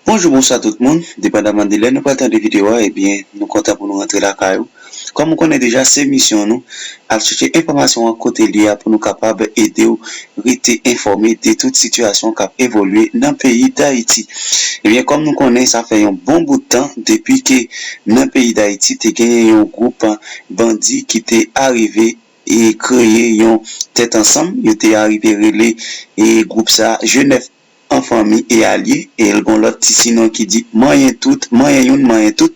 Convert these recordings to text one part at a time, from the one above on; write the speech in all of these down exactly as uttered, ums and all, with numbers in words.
Bonjou, bonswa tout moun. Depandaman de lè nou pral tande videyo a, ebyen, nou kontan pou nou rantre lakay ou. Kòm ou konnen deja, se misyon nou, al chèche enfòmasyon an kote l ye a pou nou kapab ede w rete enfòme de tout sitiyasyon k ap evolye nan peyi Dayiti. Ebyen, kòm nou konnen, sa fè yon bon bout tan depi ke nan peyi Dayiti te genyen yon gwoup bandi ki te arive e kreye yon tèt ansanm. Yo te arive rele e gwoup sa G nèf an fanmi e alye, e l gon lòt ti sinon ki di manyen tout, manyen youn, manyen tout.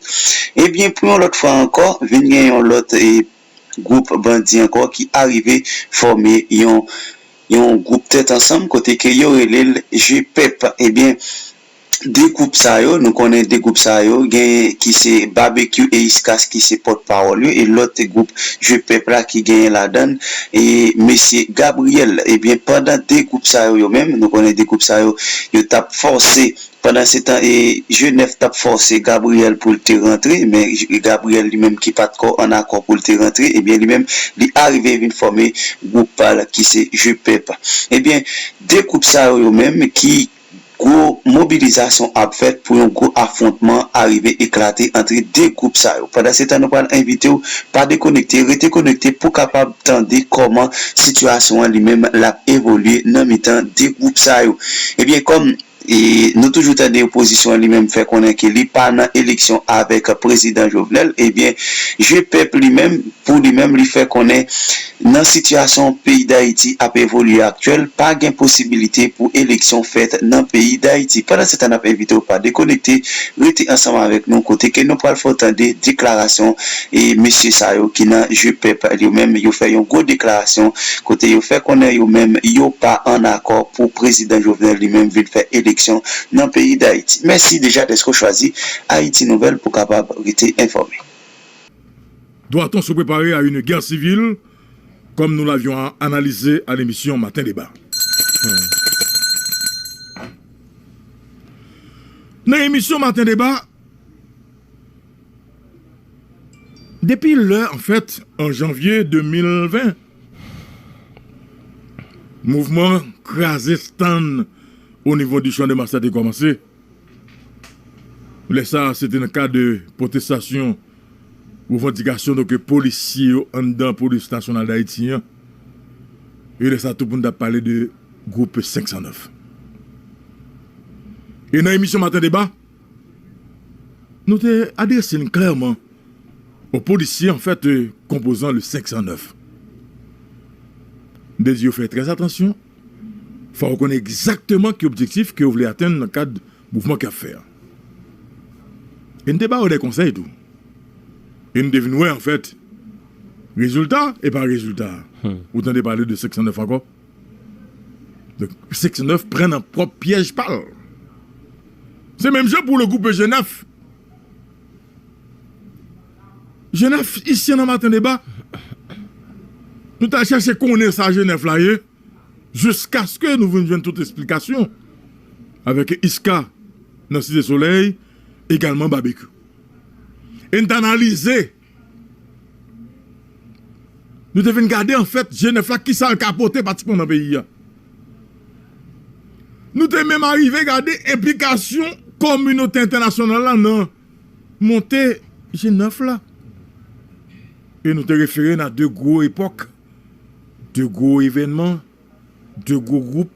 Ebyen, pou yon lòt fwa ankò, vin gen yon lòt e gwoup bandi ankò ki arive fòme yon, yon gwoup tèt ansanm kote ke yo rele l G pèp. Ebyen, de gwoup sa yo, nou konnen de gwoup sa yo, gen ki se Babekyou e Iskas ki se pòtpawòl yo, e lòt gwoup G pèp la ki genyen ladan l, e mesye Gabriel. Ebyen, pandan de gwoup sa yo, yo menm, nou konnen de gwoup sa yo, yo t ap fòse, pandan se tan, e G nèf t ap fòse Gabriel pou l te rantre, men Gabriel li menm ki pa t ko ann akò pou l te rantre, ebyen, li menm, li arive vin fòme gwoup pa l ki se G pèp. Ebyen, de gwoup sa yo, yo menm ki gwo mobilizasyon ap fèt pou yon gwo afwontman arive eklate antre de gwoup sa yo. Pandan se tan, nou pral envite w pa dekonekte, rete konekte pou kapab tande kòman sitiyasyon an li menm l ap evolye nan mitan de gwoup sa yo. Ebyen, kòm e nou toujou tande opozisyon an li menm fè konnen ke li pa nan eleksyon avèk prezidan Jovenel, ebyen, G pèp li menm, pou li menm, li fè konnen nan sitiyasyon peyi Dayiti ap evolye aktyèl, pa gen posibilite pou eleksyon fèt nan peyi Dayiti. Pandan se tan, n ap envite w pa dekonekte, rete ansanm avèk nou, kote ke nou pral fè w tande deklarasyon e mesye sa yo ki nan G pèp yo menm, yo fè yon gwo deklarasyon kote yo fè konnen yo menm yo pa ann akò pou prezidan Jovenel li menm vin fè eleksyon nan peyi Dayiti. Mèsi deja dèske w chwazi Ayiti Nouvèl pou kapab rete enfòme. Doit-on se préparer à une guerre civile, comme nous l'avions analysé à l'émission Matin Débat? Nan emisyon Maten Deba, depi lè, anfèt, an janvye de mil ven, mouvman kraze stand o nivo di Champ de Mars la te kòmanse. Lè sa a, se te nan kad de pwotestasyon, revandikasyon, donk, polisye yo anndan Polis Nasyonal Dayiti an. E lè sa a, tout moun t ap pale de gwoup senk san nèf. E nan emisyon Maten Deba, nou te adrese n klèman o polisye, anfèt, konpozan le senk san nèf. M te di yo fè trè atansyon, fò yo konnen egzakteman ki objektif ke yo vle atenn nan kad mouvman k y ap fè a. E n te ba yo de konsèy tou. E n te vin wè, anfèt, rezilta e pa rezilta. Ou tande pale de senk san nèf ankò? Donk, senk san nèf pran nan pwòp pyèj pa l. Se menm jan pou le gwoup G nèf. G nèf, isi nan Maten Deba, nou t al chèche konnen sa G nèf la ye, jiskaske nou vin jwenn tout esplikasyon avèk Iska nan Site Solèy, egalman Babekyou. E n t analize, nou te vin gade, anfèt, G nèf la, kisa l ka pote pratikman nan peyi a. Nou te menm arive gade enplikasyon kominote entènasyonal la nan monte G nèf la. E nou te refere n a de gwo epòk, de gwo evènman, de gwo gwoup.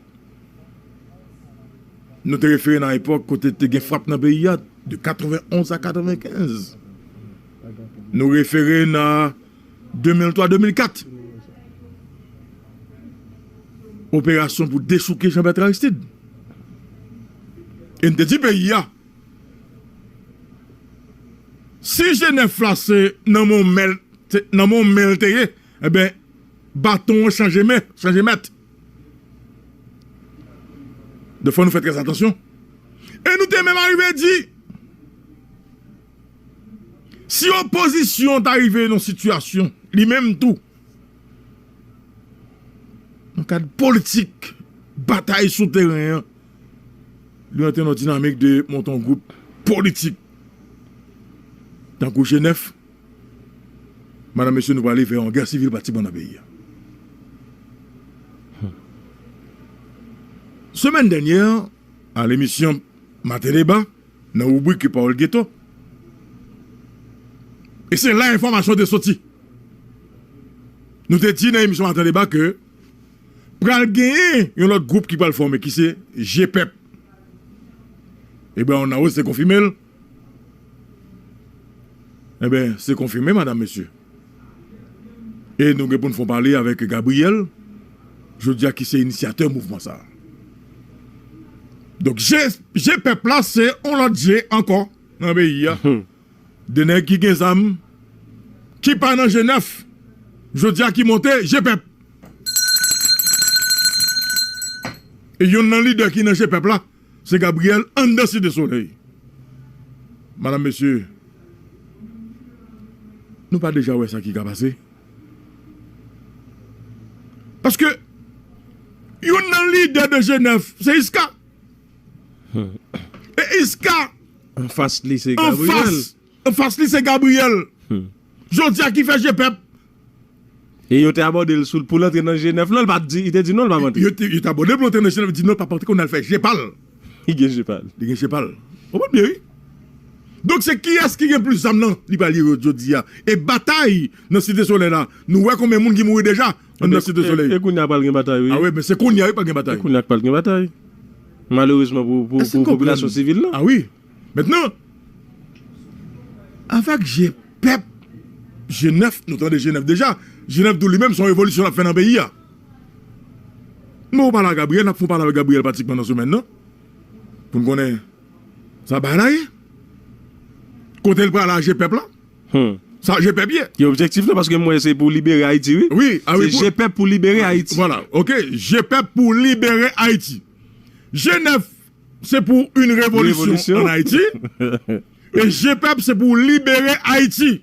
Nou te refere n a epòk kote te gen frap nan peyi a, de katrevenn onz a katrevenkenz. Nou refere n a de mil twa, de mil kat. Operasyon pou dechouke Jean Bertrand Aristide. E n te di peyi a, si G nèf la se nan men w men l te, nan men w men l te ye, enben, baton an chanje men, chanje mèt. Donk, fò nou fè trè atansyon. E nou te menm arive di, si opozisyon ta rive nan sitiyasyon, li menm tou, nan kad politik, batay sou teren an, li antre nan dinamik de monte yon gwoup politik, tankou G nèf, madanm, mesye, nou prale vè yon gè sivil pratikman nan peyi a. Semèn dènyè, a lemisyon Maten Deba, nan ribrik Pawòl Geto. E se la enfòmasyon te soti. Nou te di nan emisyon Maten Deba ke pral genyen yon lòt gwoup ki pral fòme, ki se G pèp. Ebyen, on a se konfime l. Ebyen, se konfime, madanm, mesye. E nou gen pou n fè yon pale avèk Gabriel, jodi a, ki se inisyatè mouvman sa a. Donk, G, G pèp la, se yon lòt G ankò nan peyi a. De nèg ki gen zam, ki pa nan G nèf, jodi a ki monte G pèp. E youn nan lidè ki nan G pèp la, se Gabriel anndan Site Solèy. Madanm, mesye, nou pa deja wè sa ki ka pase? Paske youn nan lidè de G nèf, se Iska. E Iska, anfas li se Gabriel. Anfas li se Gabriel. Jodi a ki fè G pèp. E yo te abòde l sou, pou l antre nan G nèf lan, li pa t di, li te di non, li p ap antre. Yo te, yo te abòde l pou l antre nan G nèf, li di non, l p ap antre, kounye a l fè G pa l. Li gen G pa l. Li gen G pa l. Ou konprann byen, wi? Donk, se kiyès ki gen plis zam nan? Li pral ye jodi a. E batay nan Site Solèy la, nou wè konbyen moun ki mouri deja anndan Site Solèy. E kounye a pral gen batay, wi. A wi, men se kounye a, wi, pral gen batay. E kounye a pral gen batay. Malerezman pou, pou, pou popilasyon sivil la. A wi. Mentnan, avèk G pèp, G nèf, nou tande G nèf deja. G nèf tou li menm, se yon revolisyon l ap fè nan peyi a. Mwen, ou pale a Gabriel, n ap fè yon pale avèk Gabriel pratikman nan semèn nan. Pou n konnen sa bagay la ye. Kote l prale a G pèp la? Sa G pèp ye. Ki objektif la, paske mwen se pou libere Ayiti, wi. Wi, a wi, se G pèp pou libere Ayiti. Vwala, ok, G pèp pou libere Ayiti. G nèf, se pou une révolution en Haïti. E G pèp, se pou libere Ayiti.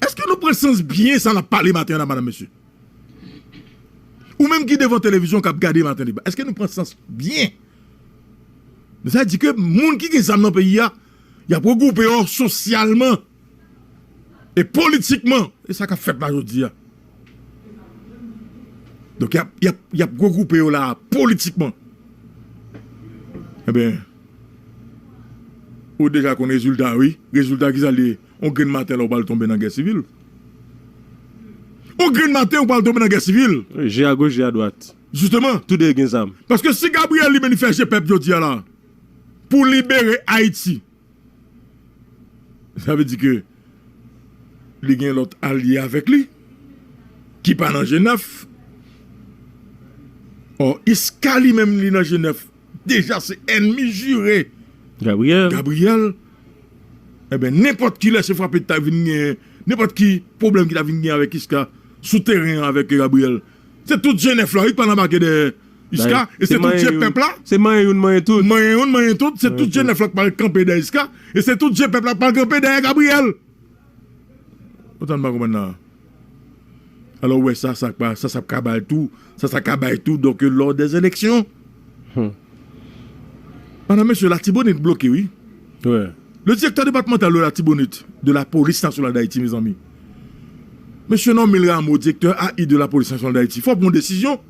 Èske nou pran sans byen sa n ap pale maten an la, madanm, mesye? Ou menm ki devan televizyon k ap gade Maten Deba, èske nou pran sans byen? Sa di ke moun ki gen zam nan peyi a, y ap regwoupe yo sosyalman e politikman. E sa k ap fèt la jodi a. Donk, y ap, y ap, y ap regwoupe yo la politikman. Ebyen, ou deja konn rezilta a, wi. Rezilta ki sa l ye? On grenn maten la, ou pral tonbe nan gè sivil. On grenn maten, ou pral tonbe nan gè sivil. Wi, je a goch, je a dwat. Jisteman. Toude gen zam. Paske si Gabriel li menm li fè G pèp jodi a la, pou libere Ayiti, sa vle di ke li gen lòt alye avèk li, ki pa nan G nèf. Ò, Iska li menm li nan G nèf, deja se ènmi jire Gabriel. Gabriel. Ebyen, nenpòt ki lèse frape ta vin gen, nenpòt ki pwoblèm ki ta vin gen avèk Iska sou teren an avèk Gabriel, se tout G nèf la, wi, k pral anbake dèyè Iska, e se tout G pèp la. Se manyen youn, manyen tout. Manyen youn, manyen tout, se tout G nèf la k pral kanpe dèyè Iska, e se tout G pèp la k pral kanpe dèyè Gabriel. Ou tann pa konprann la? Alò, ou wè sa, sa pa, sa, sa ka bay tou, sa, sa ka bay tou, donk, lors des élections. Madanm, mesye, Latibonit bloke, wi. Le directeur départemental de l'Artibonite, de la Police Nationale d'Haïti, mezanmi. Mesye Normil Rameau, direktè A I de la Police Nationale d'Haïti, fò pran yon desizyon.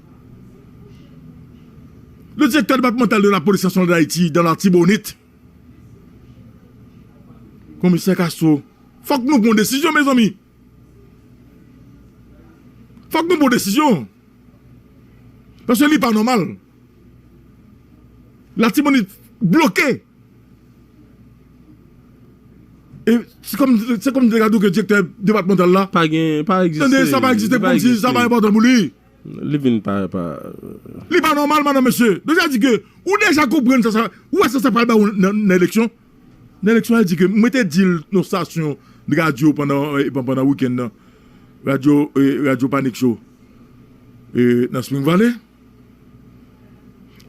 Le directeur départemental de la Police Nationale d'Haïti dans l'Artibonite, Komisè Castro, fòk nou pran desizyon, mezanmi. Fòk nou pran desizyon. Paske li pa nòmal. Latibonit bloke. E se kòm, se kòm te ka di w ke direktè depatmantal la. Pa gen, pa egziste. Tande, sa pa egziste pou l di, sa pa enpòtan pou li. Li vin pa, pa. Li pa nòmal, madanm, mesye. Deja di ke, ou deja konprann sa, sa, ou wè sa, sa pral ba ou nan, nan eleksyon. Nan eleksyon, a di ke, mwen te di l nan stasyon de radyo pandan, eh, pandan wikenn nan. Radyo, eh, Radyo Panik Show. Eh, nan Spring Valley.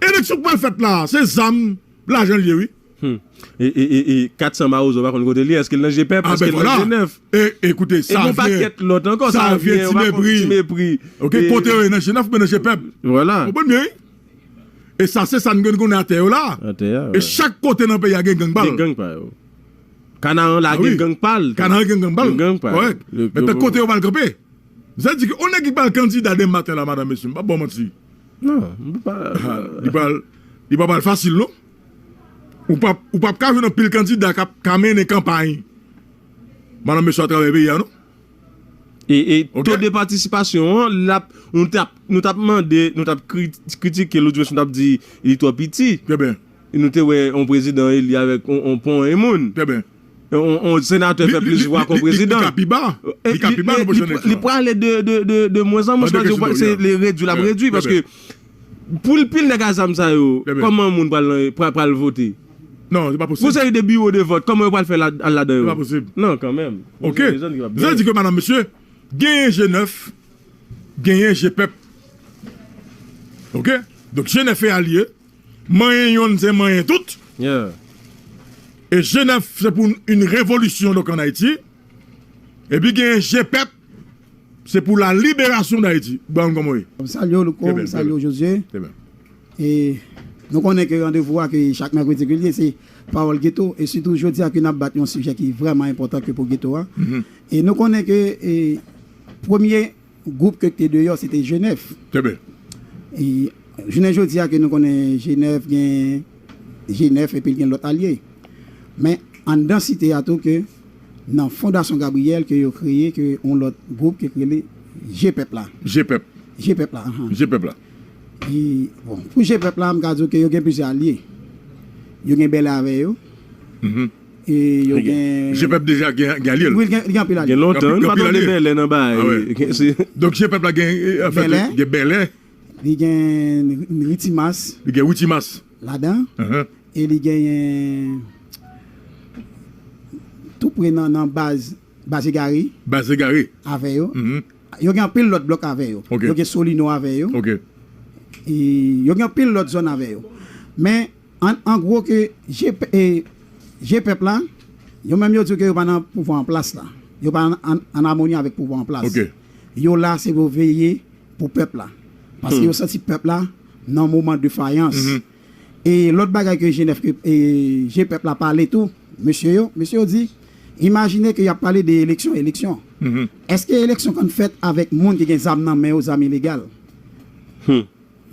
Eleksyon k pral fèt la, se zam, lajan l ye, wi. Hmm. E, e, e, e katsan Mawozo pa konn kote l ye, èske l nan G pèp, èske l nan G nèf? E, ekoute, Savyen, Savyen, Ti Mepri. Ok, kote yo ye, nan G nèf oubyen nan G pèp? Vwala. Ou konprann byen, wi? E sa, se sa n gen konnen atè yo la. Atè a, e chak kote nan peyi a gen gang pa yo. Gen gang pa yo. Kanaran la gen gang pa l. Kanaran gen gang pa l. Gen gang pa yo. Kòrèk. Men kote yo pral kanpe? Sa di ke yon nèg ki pral kandida demen maten la, madanm, mesye, m p ap ba w manti. Non, m pa. Ah, li pral, Li pa pral fasil, non. Ou p ap, ou p ap ka jwenn anpil kandida k ap ka mennen kanpay, madanm, mesye, atravè peyi a, non. E, e to de patisipasyon an, l ap, nou t ap, nou t ap mande, nou t ap kri-, kritike l, oudimwens nou t ap di li twò piti. Trè byen. E nou te wè yon prezidan eli avèk yon, yon pon e moun. Trè byen. Yon, yon senatè fè plis vwa ke yon prezidan. Li ka pi ba. Li ka pi ba nan pwochèn eleksyon. Li prale de, de, de, de mwens an mwens, paske se li redui l ap redui, paske pou l pil nèg a zam sa yo, kòman moun pral, pral, pral vote? Non, se pa posib. Pou seri de biwo de vòt, kòman yo pral fè la, al ladan yo? Se pa posib. Non, kanmenm. Ok. Sa vle di ke, madanm, mesye, genyen G nèf, genyen G pèp. Ok? Donk, G nèf e alye. Manyen yonn se manyen tout. E G nèf se pou une révolution, donk, en Haïti. Epi genyen G pèp, se pou la libération d'Haïti. Ban m kòman w ye? M salye w, Louko, m salye w, Josué. E nou konnen ke randevou a ke chak mèkredi ke l ye, se Pawòl Geto. E sitou jodi a ke n ap bat yon sijè ki vrèman enpòtan ke pou geto a. E nou konnen ke, e, premye gwoup ke te deyò, se te G nèf. Trè byen. E jounen jodi a ke nou konnen G nèf gen G nèf epi l gen lòt alye. Men anndan site a tou ke nan Fondasyon Gabriel ke yo kreye ke yon lòt gwoup ke rele G pèp la. G pèp. G pèp la, ahan. G pèp la. E, bon, pou G pèp la, m ka di w ke yo gen plizyè alye. Yo gen Bèlè avè yo. E yo gen G pèp deja gen, gen alye l. Wi, gen, gen anpil alye. Gen lontan, nou pa tande Bèlè nan bagay. Donk, G pèp la gen, e, anfèt, gen Bèlè. Li gen Ritimas. Li gen Ritimas. Ladan. E li genyen tou pre nan, nan baz, baz egare. Baz egare. Avè yo. Yo gen anpil lòt blòk avè yo. Yo gen Solino avè yo. E yo gen anpil lòt zòn avè yo. Men, an, an gwo ke G P, e, G pèp la, yo menm yo di ke yo pa nan pouvwa an plas la. Yo pa an, an, an amoni avèk pouvwa an plas. Yo la se pou veye pou pèp la. Paske yo santi pèp la nan moman defayans. E lòt bagay ke G nèf, e, G pèp la pale tou, mesye yo, mesye yo di, imajine ke y ap pale de eleksyon, eleksyon. Èske eleksyon konn fèt avèk moun ki gen zam nan men yo, zam ilegal?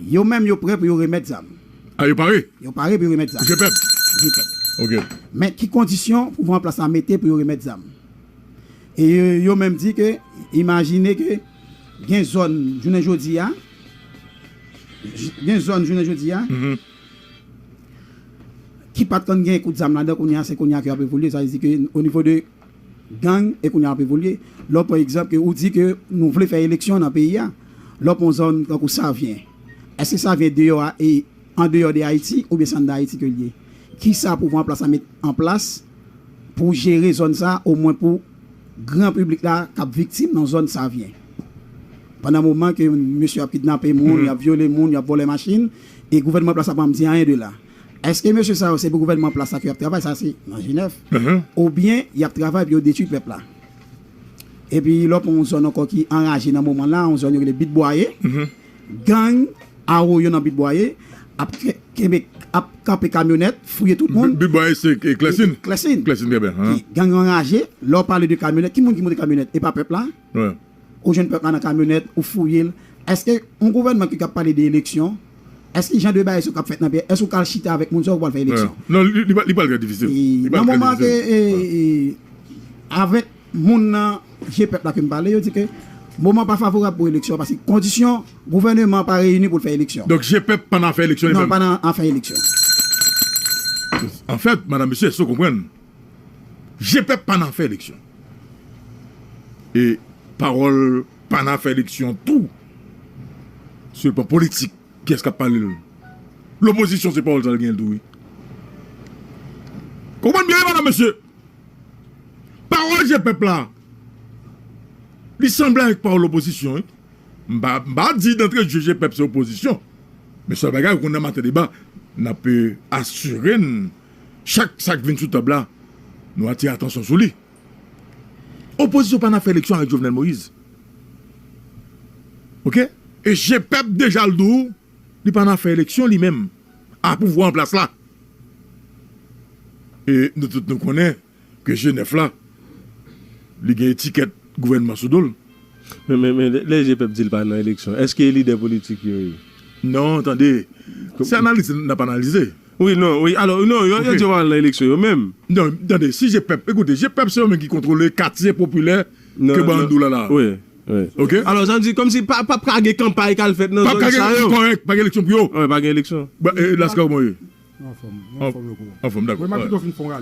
Yo menm yo prè pou yo remèt zam. A, yo pare? Yo pare pou yo remèt zam. G pèp. G pèp. Men ki kondisyon pouvwa an plas la mete pou yo remèt zam? E yo, yo menm di ke, imajine ke gen zòn jounen jodi a, gen zòn jounen jodi a, ki pa t konn gen kout zam ladan, kounye a, se kounye a ke y ap evolye, sa vle di ke o nivo de gang, e kounye a ap evolye. Lè w pran egzanp ke ou di ke nou vle fè eleksyon nan peyi a, lè w pran yon zòn tankou Savyen, èske Savyen deyò a e andeyò de Ayiti oubyen se anndan Ayiti ke l ye? Kisa pouvwa an plas la met an plas pou jere zòn sa, omwen pou gran piblik la k ap viktim nan zòn Savyen? Pandan moman ke mesye ap kidnape moun, y ap vyole moun, y ap vòlè machin, e gouvènman plas la pa janm di anyen de la. Èske mesye sa yo se pou gouvènman plas la ke y ap travay? Sa se nan G nèf. Oubyen y ap travay pou yo detwi pèp la? Epi lè w pran yon zòn ankò ki anraje nan moman la, yon zòn yo rele Bit Bwaye. Gang Awoyo nan Bit Bwaye ap ke-, kenbe, ap kanpe kamyonèt, fouye tout moun. Bit Bwaye se, e, Klèsin. Klèsin. Klèsin, trè byen. Gang yo anraje, lè w pale de kamyonèt, ki moun ki monte kamyonèt? E pa pèp la? Ou jwenn pèp la nan kamyonèt, ou fouye l. Èske yon gouvènman ki ap pale de eleksyon, èske jan de bagay sa k ap fèt nan peyi, èske ou ka al chita avèk moun sa ou pral fè eleksyon? Non, li, li, li pral trè difisil. Nan moman ke, e, e, avèk moun nan G pèp la ke m pale, yo di ke moman pa favorab pou eleksyon, paske kondisyon gouvènman pa reyini pou l fè eleksyon. Donk, G pèp pa nan afè eleksyon li menm? Non, pa nan afè eleksyon. Anfèt, madanm, mesye, èske w konprann? G pèp pa nan afè eleksyon. E Pawòl pa nan afè eleksyon tou. Se pa politik. Kiyès k ap pale l? Lopozisyon, se pawòl sa l genyen tou, wi. Konprann byen, wi, madanm, mesye. Pawòl G pèp la, li sanble avèk pawòl lopozisyon, wi. M pa, m pa di dantre je G pèp se opozisyon. Men sèl bagay, ou konn nan maten deba, n ap, e, asire n, chak sa k vin sou tab la, nou atire atansyon sou li. Opozisyon pa nan afè eleksyon avèk Jovenel Moïse. Oke? E G pèp deja l di w, li pa nan afè eleksyon li menm. A pouvwa an plas la. E nou tout nou konnen ke G nèf la, li gen etikèt gouvènman sou do l. Men, men, men, lè, lè G pèp di l pa nan eleksyon, èske lidè politik yo ye? Non, tande. Se analize n ap analize. Wi, non, wi. Alò, non, yo, yo di yo pa al nan eleksyon, yo menm. Non, tande, si G pèp, ekoute, G pèp se yo menm ki kontwole katye popilè ke Bawon Dou la la. Wi, wi. Ok? Alò, sa vle di, kòmsi pa, pa, pa gen kanpay k al fèt nan zòn sa yo. Kòrèk, pa gen eleksyon pou yo. Wi, pa gen eleksyon. Laskar, kòman ye? Anfòm, anfòm, dakò.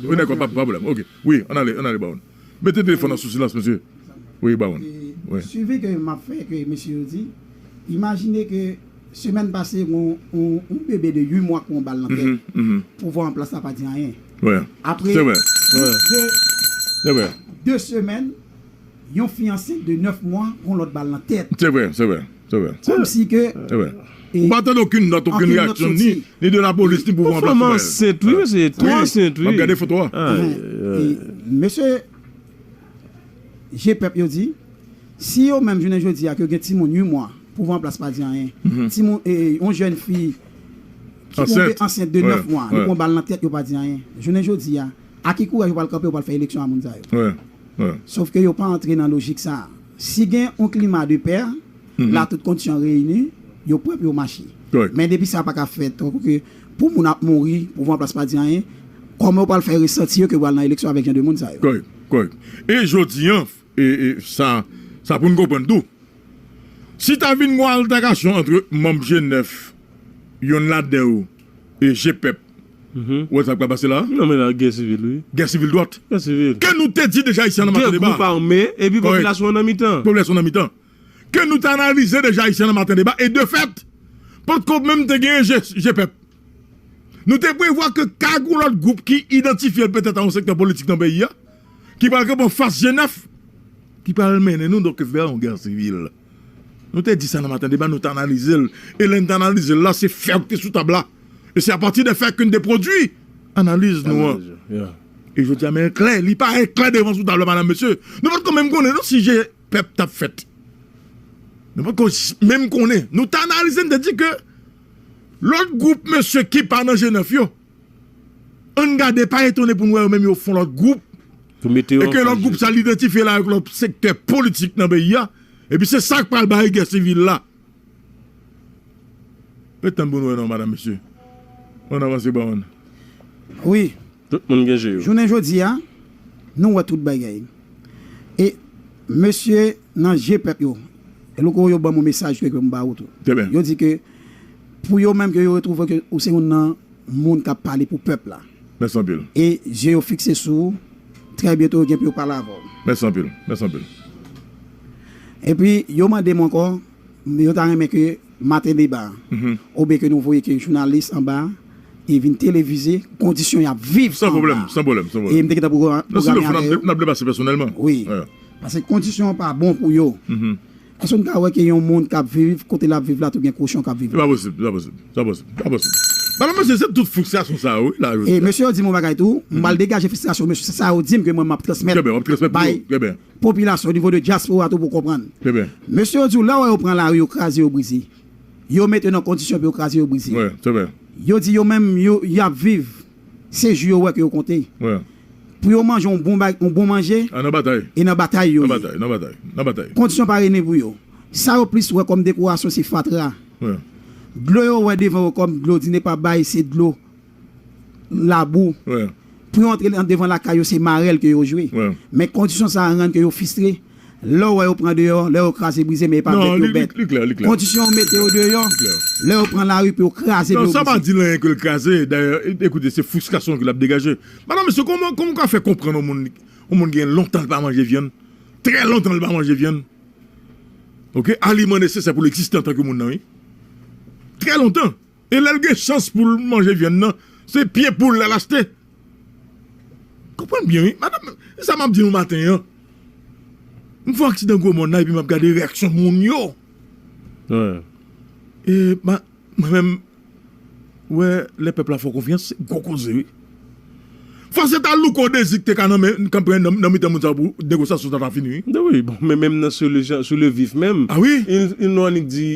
Wi, dakò, pa pwoblèm. Ok. Wi, ann ale, ann ale, Bawon. Mete telefòn nan sou silans, mesye. Wi, Bawon. Wi. Swivi ke m ap fè, ke mesye yo di, imajine ke semèn pase, yon, yon, yon bebe de uit mwa k pran bal nan tèt. Pouvwa an plas la pa di anyen. Wi. Apre de, de semèn, yon fi ansent de nèf mwa pran lòt bal nan tèt. Se vre, se vre, se vre. Kòmsi ke... Se vre. Ou pa tande okenn nòt, okenn reyaksyon, ni, ni de lapolis, ni pouvwa an plas. Fanm ansent, wi, mesye, twò ansent, wi. M ap gade foto a. Mesye, G pèp yo di, si yo menm jounen jodi a ke gen timoun uit mwa, pouvwa an plas pa di anyen. Timoun, e, yon jèn fi ki tonbe ansent de nèf mwa, li pran bal nan tèt, yo pa di anyen. Jounen jodi a, a ki kouraj yo pral kanpe, yo pral fè eleksyon a moun sa yo? Sòf ke yo pa antre nan lojik sa a. Si gen yon klima de pè, la tout kondisyon reyini, yo prè pou yo mache. Men depi sa pa ka fèt, tankou ke pou moun ap mouri, pouvwa an plas pa di anyen, kòman yo pral fè resanti yo ke yo pral nan eleksyon avèk jan de moun sa yo? Kòrèk, kòrèk. E jodi a, e, e sa, sa pou n konprann tou. Si ta vin gon altèkasyon ant manm G nèf, yonn ladan yo, e G pèp, ou wè sa k pral pase la? Non, men la, gè sivil, wi. Gè sivil dwat. Gè sivil. Ke nou te di deja isi a nan Maten Deba. De gwoup ame, epi popilasyon an nan mitan. Popilasyon an nan mitan. Ke nou te analize deja isi a nan Maten Deba, e de fèt, potko menm te genyen G, G pèp. Nou te prevwa ke ka gon lòt gwoup ki idantifye l petèt a yon sektè politik nan peyi a, ki pral kanpe anfas G nèf, ki pral mennen nou donk vè yon gè sivil. Nou te di sa nan Maten Deba, nou te analize l. E lè n te analize l la, se fè ki te sou tab la. E se apati de fè ke n te pwodui analiz nou an. E jodi a, men klè, li pa klè devan sou tab la, madanm, mesye. Nou pa t ko menm konnen non si G pèp t ap fèt. Nou pa t ko menm konnen. Nou te analize, n te di ke lòt gwoup mesye ki pa nan G nèf yo, ann gade, pa etone pou n wè yo menm yo fon lòt gwoup. E ke lòt gwoup sa l idantifye l avèk lòt sektè politik nan peyi a. Epi se sa k pral bay gè sivil la. Ret tann pou n wè non, madanm, mesye. Ann avanse, Bawon. Wi. Tout moun gen je yo. Jounen jodi a, nou wè tout bagay. E mesye nan G pèp yo, e louko yo ban m yon mesaj ke m ba ou tou. Yo di ke pou yo menm ke yo retwouve ke ou se youn nan moun k ap pale pou pèp la. Mèsi anpil. E je yo fikse sou ou, trè byento yo gen pou yo pale avè w. Mèsi anpil. Mèsi anpil. Epi yo mande m ankò, yo ta renmen ke Maten Deba, oubyen ke nou voye ke jounalis anba, e vin televize kondisyon y ap viv anba. San pwoblèm, san pwoblèm, san pwoblèm. E m te gentan pwograme avè yo. N ap depase pèsonèlman. Wi. Paske kondisyon an pa bon pou yo. Èske n ka wè ke yon moun k ap viv, kote l ap viv la, tou gen kochon k ap viv la? Se pa posib, se pa posib, se pa posib, se pa posib. Madanm, mesye, se tout fristrasyon sa yo, wi, la, jodi a. E mesye yo di m yon bagay tou, m pral degaje fristrasyon mesye, se sa yo di m ke mwen m ap transmèt bay popilasyon o nivo de dyaspora tou pou konprann. Mesye yo di w, lè w wè yo pran lari, yo kraze, yo brize. Yo mete yo nan kondisyon pou yo kraze, yo brize. Yo di yo menm, yo, y ap viv, se jou yo wè ke yo konte. Pou yo manje yon bon, yon bon manje, e nan batay yo ye. Nan batay, nan batay, nan batay. Kondisyon pa reyini pou yo. Sa yo plis wè kòm dekorasyon se fatra. Dlo yo wè devan yo kòm dlo di ne pa bay, se dlo labou. Pou yo antre devan lakay yo, se marèl ke yo jwe. Men kondisyon sa a rann ke yo fristre. Lè w wè yo pran deyò, lè yo kraze brize, men e pa bèt yo bèt. Kondisyon yo mete yo deyò, lè yo pran lari pou yo kraze, pou yo brize. Non, sa pa di l anyen ke l kraze. Dayè, e, ekoute, se fristrasyon ke l ap degaje. Madanm, mesye, kòman, kòman w ka fè konprann yon moun, yon moun gen lontan l pa manje vyann? Trè lontan l pa manje vyann. Oke? Aliman nesesè pou l egziste antanke moun nan, wi. Trè lontan. E lè l gen chans pou l manje vyann nan, se pye poul l al achte. Konprann byen, wi. Madanm, se sa m ap di nou maten an. M fè yon aksidan Gwomòn la, epi m ap gade reyaksyon moun yo. E, ma, mwen menm, wè, lè pèp la fè w konfyans, se gwo koze, wi. Fò se ta Louko Dezi ki te ka nan men, kanpe nan, nan mitan moun sa yo pou negosyasyon sa ta fini, wi. Wi, bon, men menm nan sou le, sou le vif menm, ah wi? Yon, yon nou annik di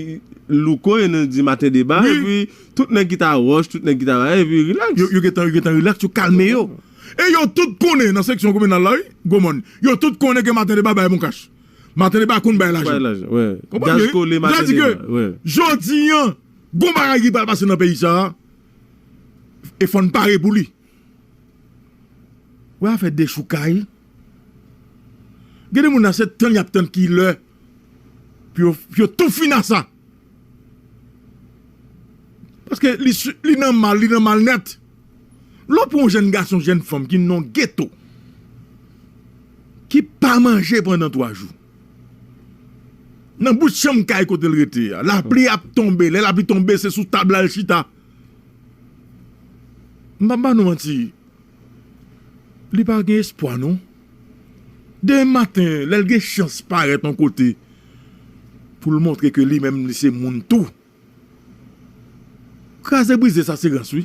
Louko, yon nou di Maten Deba, epi tout nèg ki ta wòch, tout nèg ki ta bagay, epi rilaks. Yo, yo gentan, yo gentan rilaks, yo kalme yo. E yo tout konnen nan seksyon kominal la, wi, Gwomòn. Yo tout konnen ke Maten Deba bay bon kach. Maten Deba konn bay lajan. Bay lajan, wi. Konprann byen, wi? Sa vle di ke jodi an, gon bagay ki pral pase nan peyi sa a, E fò n pare pou li. Wè afè dechoukay. Gen de moun la se tann y ap tann ki lè pou yo, pou yo tou fin a sa. Paske li, li nan mal, li nan mal nèt. Lè w pran yon jèn gason, jèn fanm ki nan yon geto, ki pa manje pandan twa jou, nan bout chanm kay kote l rete a, lapli ap tonbe, lè lapli tonbe, se sou tab la l chita. M pa ba nou manti, li pa gen espwa non. Demen maten, lè l gen chans parèt yon kote pou l montre ke li menm li se moun tou. Kraze brize sa se rans wi.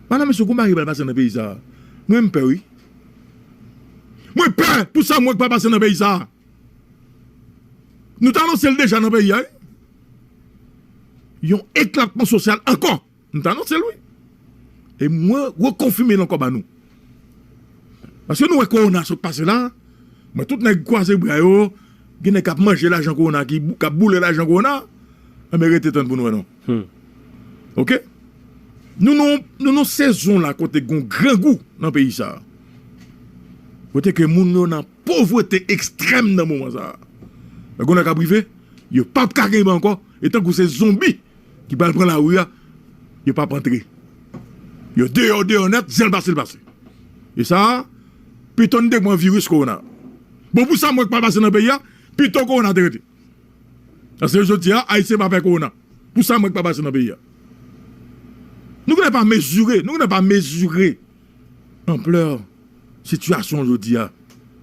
Madanm mesye, gon bagay pral pase nan peyi sa. Mwen m pè wi. Mwen pè pou sa mwen k pral pase nan peyi sa. Nou t anonse l deja nan peyi a wi. Yon eklatman sosyal ankò. Nou t anonse l wi. E mwen rekonfime l ankò ba nou. Paske nou wè kowona sot pase la. Mwen tout nèg kwaze bra yo. Gen nèg k ap manje lajan kowona, ki, k ap boule lajan kowona. Enben rete tann pou nou wè non. Oke? Nou nan, nou nan sezon la kote gon grangou nan peyi sa. Kote ke moun yo nan povrete ekstrèm nan moman sa. Lè gon nèg ap rive, yo p ap ka kenbe ankò, e tankou se zonbi ki pral pran lari a, yo p ap antre. Yo deyò, deyò nèt, jan l pase, l pase. E sa, pito n te pran viris kowona. Bon, pou sa mwen k pa pase nan peyi a, pito kowona te rete. Paske jodi a, Ayisyen pa pè kowona. Pou sa mwen k pa pase nan peyi a. Nou genlè pa mezire, nou genlè pa mezire anplè sitiyasyon jodi a.